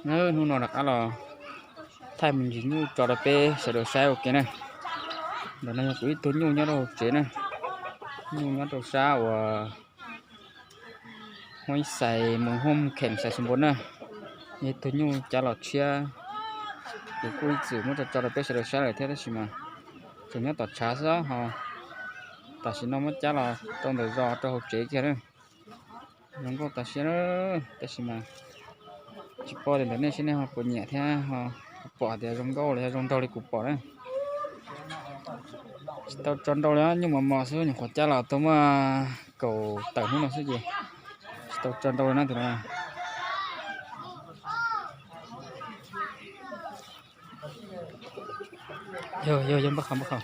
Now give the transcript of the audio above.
Hnub no rov qab los thaij me ntsis nyuj tso rau peb sawv daws saib ua ke na. Ntawm no yog kuv ib tug nyuj nyob rau hauv tsev na, nyuj nyob rau sab uas Huab Ib Xais, Moos Hum, Khem Xais Xus Npua na. Yog ib tug nyuj cab los tshiab, kuv kuj ib txwm muab tso tso rau peb sawv daws saib lawm thiab tab sis mas tseem nyob tom tshav xwb ho. Tam sim no muab cab los rau ntawm zos rau hauv tsev kiag na. Zoo nkauj tas siab na, tab sis mas tsis paub tias ntawm nej seb nej ho puas nyiam thiab ho puas pom tias zoo nkauj los yog zoo nraug li kuv pom na. Tsis tau tso nrau li, nyuj mos mos xwb, nyuam qhuav cab los tau muaj kaum tawm hnub no xwb ces tsis tau tso nrau li na tus no. Yog yog yog npaj qhov npaj qhov.